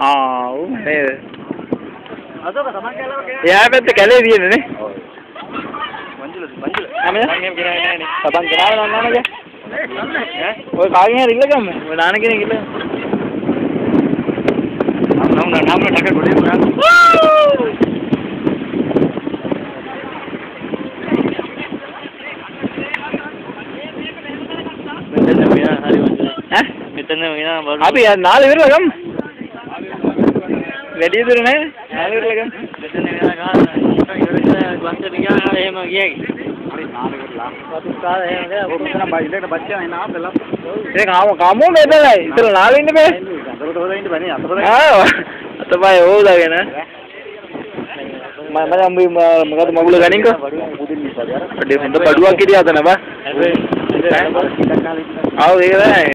ආ ඔව් නේද? එයා පැත්තේ කැලේ තියෙන්නේ නේ. ඔව්. මංජුල මංජුල. නමද? මං එහෙම ගෙනාවේ නෑනේ. සබන් ගෙනාවේ නෑ නේද? ඈ? ඔය කාගෙන් හරි ඉල්ලගමු. ඔය නාන කෙනෙක් ඉල්ලගමු. නම් නම් නම් ටක ගොඩේ පුරා. මෙතන මෙයා හරි මංජුල. ඈ? මෙතන මෙයා බඩු. අපි නාල ඉවරලා ගමු. වැඩි දුර නෑ. නාල ඉවරලා ගමු. මෙතන මෙයා ගහන ඉවරලා බස් එකට ගියා එහෙම ගියා. හරි නාල ඉවරලා. වතුර කාලා එහෙම ගියා. ඔය මෙතන බයි ඉල්ලකට බච්චා එන ආපෙලා. ඒක ආව කමු මෙතනයි. ඉතල නාල ඉන්න බෑ. අතපත හොදා ඉන්න බෑ නේ අතපත. ආ අතපය හොදාගෙන. මම මම මොකද මගුල ගනින්කෝ. බඩුව පුදින්න ඉස්සර අර. අඩේ හොඳ බඩුවක් හිටියා අතන බා. හැබැයි ආව ඒක තමයි.